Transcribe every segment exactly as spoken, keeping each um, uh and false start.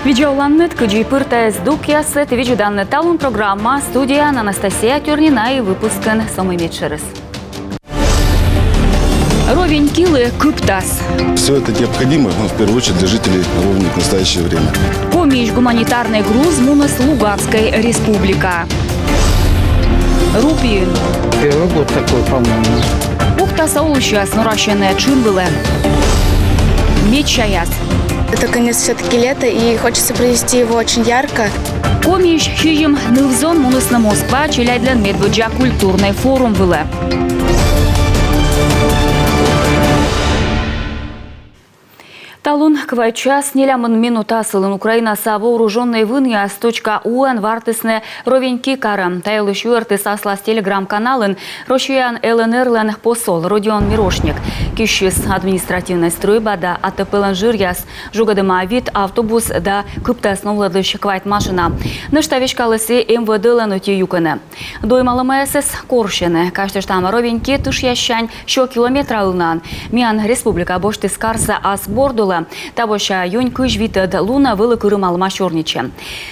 Видза оланныд, кыдзи пыр тайӧ здукъясӧ ті видзӧданныд «Талун» программа. Студияын Анастасия Тюрнина и выпускын сӧмын медшӧрыс. Ровенькилы кыптас. Все это необходимо, ну, в первую очередь, для жителей Ровенек в настоящее время. Комиысь гуманитарнӧй груз муніс Луганскӧй Республикаӧ. Рупиын. Первый год такой, по-моему. Пуктаса олысьяс норасьӧны тшын вылӧ. Медсяяс. Это конец все-таки лета, и хочется провести его очень ярко. Комиысь сизим ныв-зон мунісны Москваӧ челядьлӧн медводдза культурнӧй форум вылӧ. Талун квайт час нелямын минут асылын Украинаса вооружённӧй вынъяс «Точка У»-ӧн вартісны Ровеньки карӧ. Та йылысь юӧртіс аслас телеграм-каналын Россияын ЛНР-лӧн посол Родион Мирошник. Киссис административнӧй стрӧйба да АТП-лӧн жыръяс, жугӧдӧма вит автобус да кыптас новлӧдлысь квайт машина. Нӧшта веськаліс и МВД-лӧн ӧти юкӧнӧ. Доймалӧмаясӧс корсьӧны. Казьтыштам, Ровеньки тышъяссянь сё километра ылнаын. Миян республика босьтіс карсӧ ас борд улӧ. Та вося юнь кызь витӧд лунӧ вӧлі кырымалӧма сёрнитчӧм.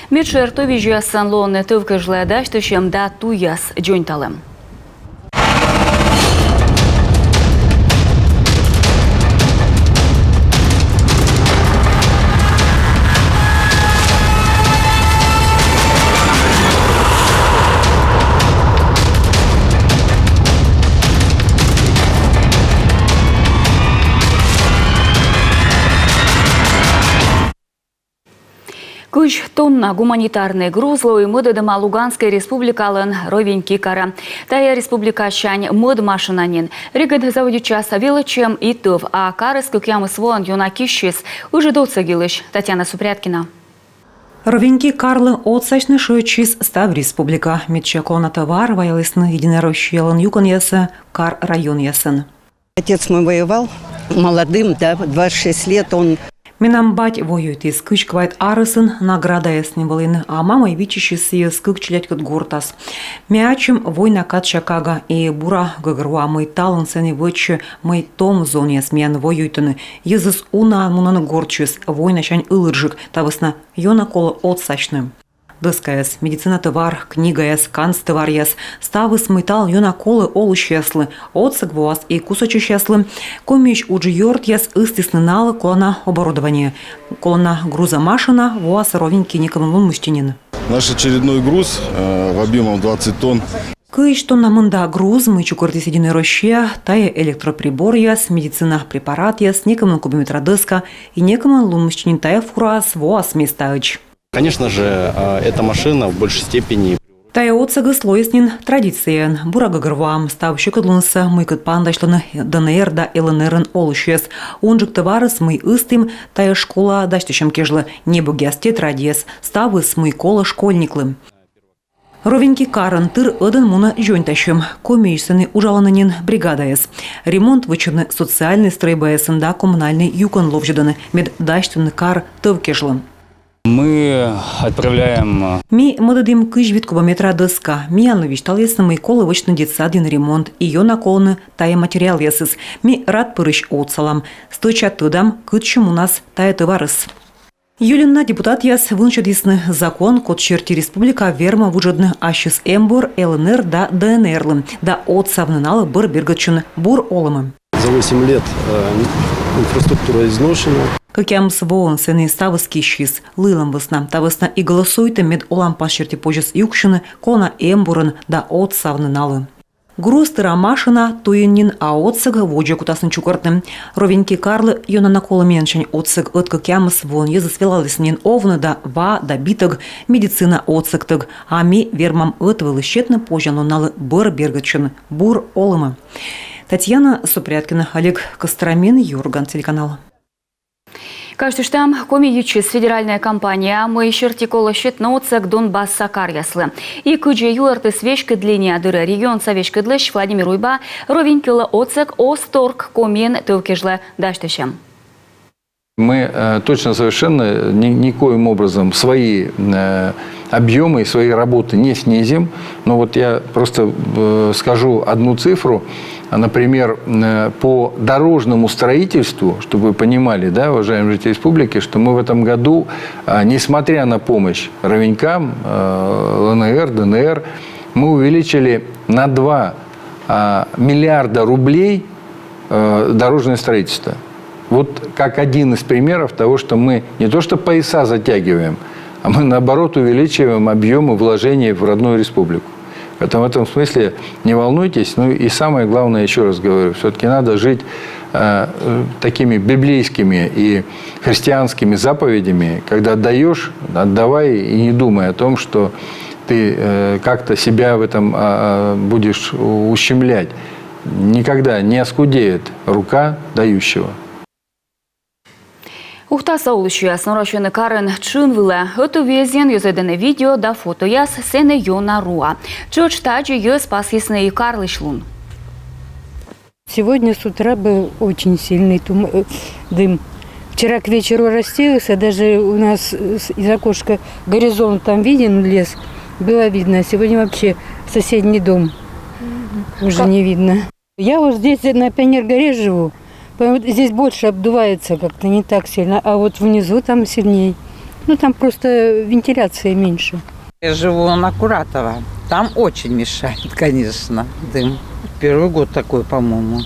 Медшӧр тӧвизьясӧн лоӧны тӧв кежлӧ дасьтысьӧм да туйяс дзоньталӧм. Кызь тонна гуманитарнӧй груз лои мӧдӧдӧма Луганскӧй Республикалӧн Ровеньки карӧ. Тайӧ республикасянь мӧд машина нин. Регыд заводитчас велӧдчӧм и тӧв, а карыс кӧкъямыс воӧн ёна киссис. Ыджыд отсӧг йылысь Татьяна Супряткина. Ровеньки карлы отсасьны шыӧдчис став республика. Медся колана тӧвар ваялісны Единая Россиялӧн юкӧнъясӧ кар районъясын. Отец мой воевал молодым, да, в двадцать шесть лет он... Менам бать воюйтіс, кызь квайт арӧсын наградаяс нин вӧліны, а мамӧй виччысис сійӧс кык челядькӧд гортас. Ме ачым война кадся кага и бура гӧгӧрвоа, мый талун сэні вӧчсьӧ, мый том зонъяс миян воюйтӧны. Йӧзыс унаӧн мунӧны гортсьыс, войнасянь ылыдджык, та вӧсна ёна колӧ отсасьны. Дӧскаяс, медицина тӧвар, книгаяс, канцтӧваръяс, ставыс, мый талун ёна колӧ олысьяслы, отсӧг воас и кусӧдчысьяслы. Комиысь уджъёртъяс ыстісны налы колана оборудование. Колана грузомашина воас Ровеньки некымын лун мысти нин. Наш очередной груз, э, в объёмом двадцать тонн. Кызь тонна мында груз, мый чукӧртіс Единая Россия, тайӧ электроприборъяс, медицина препаратъяс, некымын кубометра дӧска и некымын лун мысти нин тайӧ фураыс воас местаӧдз. Конечно же, э, эта машина в большей степени... Тайӧ отсӧгыс лоис нин традицияӧн. Бура гӧгӧрвоам, став сьӧкыдлунсӧ мыйкӧд паныдасьлӧны ДНР да ЛНР-ын олысьяс. Унджык тӧварыс, мый ыстім тайӧ школа дасьтысьӧм кежлӧ, небӧгъяс, тетрадьяс, ставыс, мый колӧ школьниклы. Ровеньки карын тыр ӧдӧн мунӧ дзоньтасьӧм. Комиысь сэні уджалӧны нин бригадаяс. Ремонт вӧчӧны социальнӧй стрӧйбаясын да коммунальнӧй юкӧн ловзьӧдӧны, мед дасьтыны кар тӧв кежлӧ. Мы отправляем, э... Ми мӧдӧдім кызь вит кубометра дӧска. Миянлы висьталісны, мый колӧ вӧчны детсадйын ремонт, и ёна колӧны тайӧ материалъясыс. Ми рад пырысь отсалам. Стӧча тӧдам, кытчӧ мунас тайӧ тӧварыс. Июльын на депутатъяс вынсьӧдісны закон, код серти республика вермӧ вуджӧдны ассьыс эмбур ЛНР да ДНР-лы да отсавны налы бӧр бергӧдчыны бур олӧмӧ. За восемь лет, э, инфраструктура изношена. Кӧкъямыс воӧн сэні ставыс киссис. Лыйлӧм вӧсна. Та вӧсна и голосуйтӧм, мед оланпас серти позис юксьыны колана эмбурӧн да отсавны налы. Груз тыра машина туйын нин, а отсӧг водзӧ кутасны чукӧртны. Ровеньки карлы ёна на колӧ миянсянь отсӧг ӧд кӧкъямыс воӧн. Йӧзыс велалісны нин овны да ва да битӧг, медицина отсӧгтӧг. А ми вермам ӧтвылысь сетны позянлун налы бӧр бергӧдчыны бур олӧмӧ. Татьяна Супряткина, Олег Костромин, «Юрган» телеканал. Казьтыштам, Коми йитчис федеральнӧй кампания, мый серти колӧ сетны отсӧг Донбасса каръяслы. И кыдзи юӧртіс веськыд линия дырӧ регионса веськӧдлысь Владимир Уйба, Ровенькилы отсӧг оз торк Комиын тӧв кежлӧ дасьтысьӧм. Мы, э, точно совершенно ни-, никоим образом свои, э, объёмы и свои работы не снизим. Но вот я просто, э, скажу одну цифру. А, например, э, по дорожному строительству, чтобы вы понимали, да, уважаемые жители республики, что мы в этом году, а, несмотря на помощь Ровенькам, э, Л Н Р, Д Н Р, мы увеличили на два, а, миллиарда рублей, э, дорожное строительство. Вот как один из примеров того, что мы не то что пояса затягиваем, а мы, наоборот, увеличиваем объемы вложений в родную республику. Поэтому в этом смысле не волнуйтесь. Ну и самое главное, еще раз говорю, все-таки надо жить, э, э, такими библейскими и христианскими заповедями, когда даешь, отдавай и не думай о том, что ты, э, как-то себя в этом, а, а, будешь ущемлять. Никогда не оскудеет рука дающего. Ухтаса олысьяс норасьӧны карын тшын вылӧ. Ӧтуввезйын йӧзӧдӧны видео да фотояс, сэні ёна руа. Тшӧтш тадзи йӧз пасйисны и карлысь лун. Сегодня с утра был очень сильный тум- э, дым. Вчера к вечеру рассеялся, даже у нас, э, с- из окошка горизонт там виден, лес. Было видно, а сегодня вообще соседний дом уже не видно. Я вот здесь, на Пионер-горе живу, поэтому здесь больше обдувается как-то, не так сильно, а вот внизу там сильней. Ну, там просто вентиляция меньше. Я живу на Куратова. Там очень мешает, конечно, дым. Первый год такой, по-моему.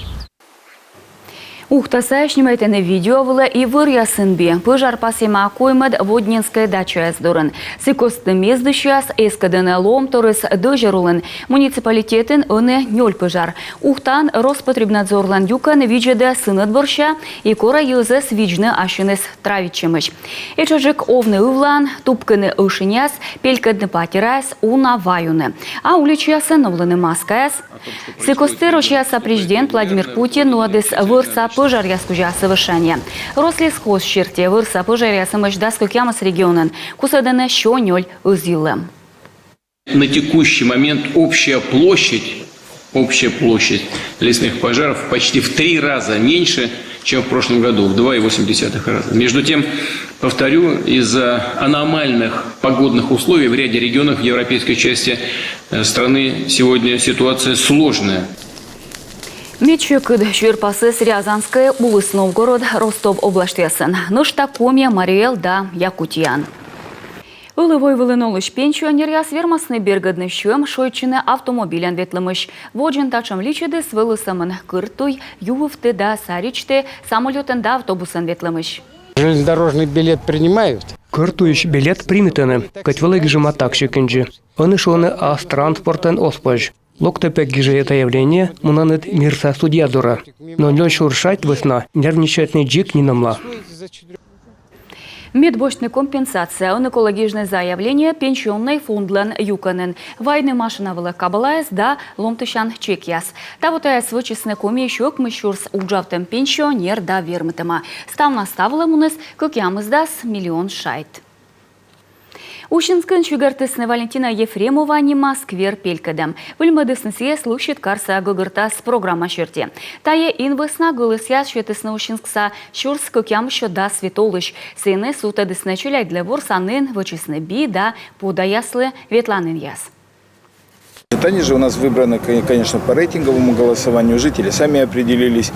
Ухтасаяс снимайтӧны видео вылӧ и вӧръясын би. Пӧжар пасйӧма коймӧд Водненскӧй дачаяс дорын. Сы костын мездысьяс эскӧдӧны лоӧмторйыс дӧзьӧр улын. Муниципалитетын ӧні нёль пӧжар. Ухтаын Роспотребнадзорлӧн юкӧн видзӧдӧ сынӧд бӧрся и корӧ йӧзӧс видзны ассьыныс травитчӧмысь. Этшаджык овны ывлаын, тупкыны ӧшиньяс, пелькӧдны патераяс, уна ваюны. А уличаясын новлыны маскаяс. Сы кості Россияса президент Владимир Путин нуӧдіс вӧрса пӧжаръяс кузя сӧвмӧдчанін. Рослесхоз серти, вӧрса пӧжаръяс эмӧсь дас кӧкъямыс регионын, кусӧдӧны сё нёль ӧзйылӧм. На текущий момент общая площадь, общая площадь лесных пожаров почти в три раза меньше, чем в прошлом году, в два и восемь десятых раза. Между тем, повторю, из-за аномальных погодных условий в ряде регионов в европейской части, э, страны сегодня ситуация сложная. Медсьӧкыд сьӧрпасыс Рязанскӧй, Улыс Новгород, Ростов обласьтъясын, нӧшта Коми, Марий Эл да Якутияын. Ылі войвылын олысь пенсионеръяс вермасны бергӧдны сьӧм, шойччыны автомобильӧн ветлӧмысь. Водзын татшӧм личӧдыс вӧлі сӧмын кӧрт туй, ю вывті да саридзті, самолётӧн да автобусӧн ветлӧмысь. Железнодорожный билет принимают? Кӧрт туйысь билет примитӧны, кӧть вӧлі гижӧма такси кындзи. Ӧні шуӧны, ас транспортӧн оз позь. Локтӧ пӧ гижӧ заявление, мунанныд мирса судья дорӧ. Но нёль сюрс шайт вӧсна нервничайтны дзик нинӧмла. Мед босьтны компенсация, ӧні колӧ гижны заявление Пенсионнӧй фондлӧн юкӧнын. Вайны машина вылӧ кабалаяс да ломтысян чекъяс. Таво тайӧс вӧчисны Комиысь ӧкмыс сюрс уджавтӧм пенсионер да вермытӧма. Ставнас та вылӧ муніс кӧкъямысдас миллион шайт. Усинскын сигӧртісны Валентина Ефремова нима сквер пелькӧдӧм. Выльмӧдісны сійӧс «Лӧсьыд карса гӧгӧртас» программа серти. Тайӧ ин вӧсна гӧлӧсъяс сетісны Усинскса сюрс кӧкъямыссё дас вит олысь. Сэні сувтӧдісны челядьлы ворсанін, вӧчисны би да подаяслы ветланінъяс. Они же у нас выбраны, конечно, по рейтинговому голосованию. Жители сами определились.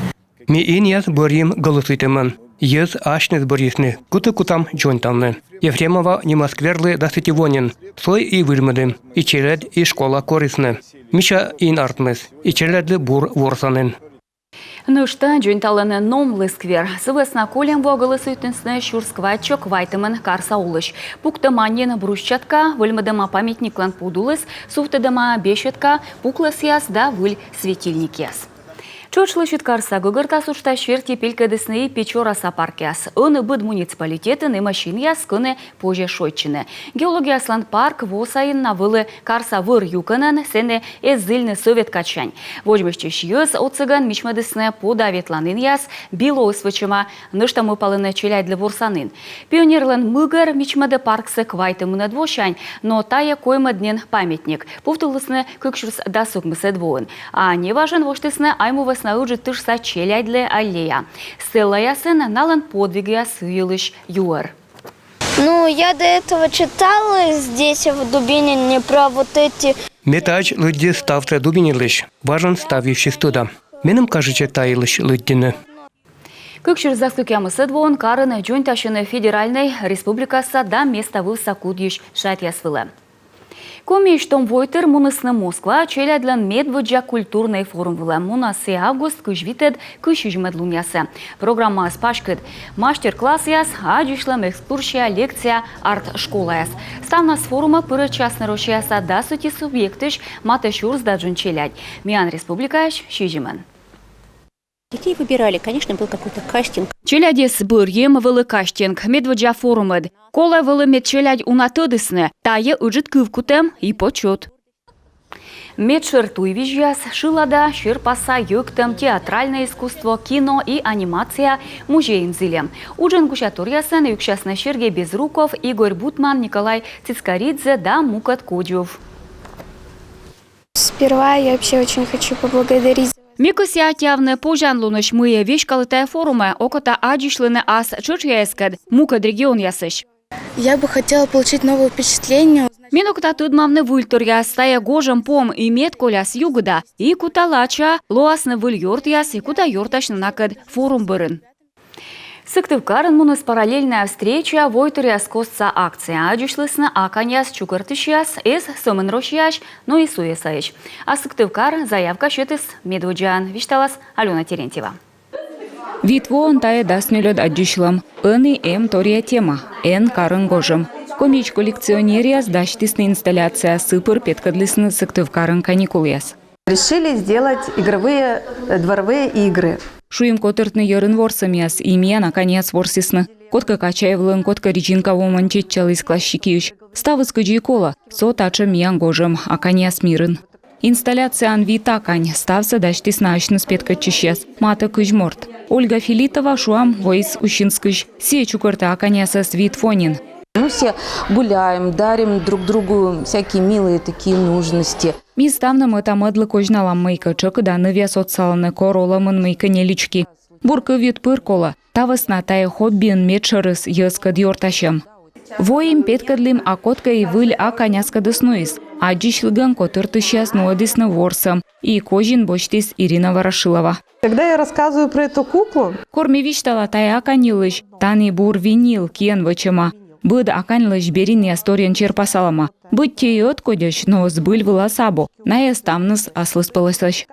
Ми инъяс бӧрйим гӧлӧсуйтӧмӧн. Йӧз асьныс бӧрйисны, кыті кутам дзоньтавны. Ефремова нима скверлы дас ӧти во нин. Сійӧс и выльмӧдім, и челядь, и школа корисны. Мича ин артмис, и челядьлы бур ворсанін. Нӧшта дзоньталӧны Номлы сквер. Сы вӧсна кольӧм во гӧлӧсуйтісны сюрс квайтсё квайтымын карса олысь. Пуктӧма нин брусчатка, выльмӧдӧма памятниклӧн подулыс, сувтӧдӧма беседка, пуклӧсъяс да выль светильникъяс. Тшӧтш «Лӧсьыд карса гӧгӧртас» уджтас серти пелькӧдісны и Печораса паркъяс. Ӧні быд муниципалитетын эмӧсь инъяс, кӧні позьӧ шойччыны. Геологъяслӧн парк во сайын на вӧлі карса вӧр юкӧнӧн, сэні эз зільны сӧвет кадсянь. Водзмӧстчысь йӧз отсӧгӧн мичмӧдісны пода ветланінъяс, би лоис вӧчӧма, нӧшта мӧвпалӧны челядьлы ворсанін. Пионерлӧн мыгӧр мичмӧдӧ парксӧ квайтымынӧд восянь, но тайӧ коймӧд нин памятник. Пуктылісны кык сюрс дас ӧкмысӧд воын. А неважӧн восьтісны Айму вӧсна Ыджыд тышса челядьлы аллея. Стеллаясын налӧн подвигъяс йылысь юӧр. Ну, я до этого читала здесь, в Дубинине, про вот эти... Ме тадз лыдди ставсӧ Дубининлысь, важӧн став йывсьыс тӧда. Меным кажитчӧ та йылысь лыддьыны. Кык сюрс дас кӧкъямысӧд воын карын дзоньтасьӧны федеральнӧй, республикаса да меставывса кудйысь шайтъяс вылӧ. Комиысь том войтыр мунісны Москваӧ челядьлӧн медводдза культурнӧй форум вылӧ. Мунас сійӧ август кызь витӧд — кызь сизимӧд лунъясӧ. Программаыс паськыд: мастер-классъяс, аддзысьлӧм, экскурсия, лекция, арт-школаяс. Ставнас форумӧ пырӧдчасны Россияса дас ӧти субъектысь матӧ сюрс да джын челядь. Миян республикаысь сизимӧн. Детей выбирали, конечно, был какой-то кастинг. Челядьӧс бӧрйим, вӧлі кастинг, медводдза форумыд. Колӧ вӧлі, мед челядь уна тӧдісны, тайӧ ыджыд кывкутӧм и почёт. Медшӧр туйвизьяс, шылада, серпаса йӧктӧм, театральнӧй искусство, кино и анимация музейын зільӧм. Уджын гусяторъясӧн юксясны Сергей Безруков, Игорь Бутман, Николай Цицкоридзе да мукӧд кодзув. Сперва я вообще очень хочу поблагодарить за вас. Ме кӧсъя аттьӧавны позянлунысь, мый веськалі тайӧ форумӧ, окота аддзысьлыны ас тшӧтшъяяскӧд мукӧд регионъясысь. Я бы хотела получить новые впечатления, узнать. Ме окота тӧдмавны выльторъяс, тайӧ гожӧм пом и мед коляс югыда, и кута лача лоасны выль ёртъяс, и кута ёртасьны накӧд форум бӧрын. Сыктывкарын муніс «Параллельная встреча» войтыръяс костса акция. Аддзысьлісны аканьяс чукӧртысьяс эз сӧмын Россияысь, но и СУЕСАысь. А Сыктывкар заявка сетіс медводдзаӧн, висьталас Алёна Терентьева. Вит воӧн тайӧ дас нёльӧд аддзысьлӧм. Ӧні эм торъя тема: «Эн карын гожӧм». Комиысь коллекционеръяс дасьтісны инсталляция, сы пыр петкӧдлісны Сыктывкарын каникулъяс. Решили сделать игровые, э, дворовые игры. Шуим котыртны йӧрын ворсӧмъяс, и миян аканьяс ворсісны. Кодкӧ Качаевлӧн, кодкӧ Ричинка вомӧн чеччаліс классикиысь. Ставыс кыдзи и колӧ, со татшӧм миян гожӧм аканьяс мирын. Инсталляцияын вит акань, ставсӧ дасьтісны асьныс петкӧдчысьяс, матӧ кызь морт. Ольга Филитова, шуам, воис Усинскысь. Сійӧ чукӧртӧ аканьясӧс вит во нин. Мы все гуляем, дарим друг другу всякие милые такие нежности. Ми ставным ӧта-мӧдлы козьналам мыйкӧ, тшӧкыда нывъяс отсалӧны, кор олӧмын мыйкӧ нелючки. Бур кывйыд пыр колӧ. Та вӧсна тайӧ хоббиын медшӧрыс — йӧзкӧд ёртасьӧм. Воим, петкӧдлім, а кодкӧ и выль акань аскӧдыс нуис. Аддзысьлігӧн котыртысьяс нуӧдісны ворсӧм, и козин босьтіс Ирина Ворошилова. Когда я рассказываю про эту куклу, кор ме висьтала тайӧ акань йылысь, тані бур винил, киӧн вӧчӧма. Быд аканьлысь беринъяс торйӧн черпасалӧма. Быттьӧ и ӧткодьӧсь, но збыль вылас абу. Найӧ ставныс аслыспӧлӧсӧсь.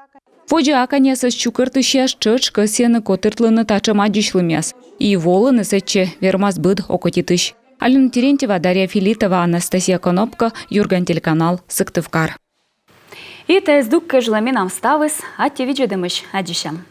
Водзӧ аканьясӧс чукӧртысьяс тшӧтш кӧсйӧны котыртлыны татшӧм аддзысьлӧмъяс. И волыны сэтчӧ вермас быд окотитысь. Алёна Терентьева, Дарья Филитова, Анастасия Конопко, «Юрган» телеканал, Сыктывкар. И тайӧ здук кежлӧ менам ставыс. Аттьӧ видзӧдӧмысь, аддзысьлам.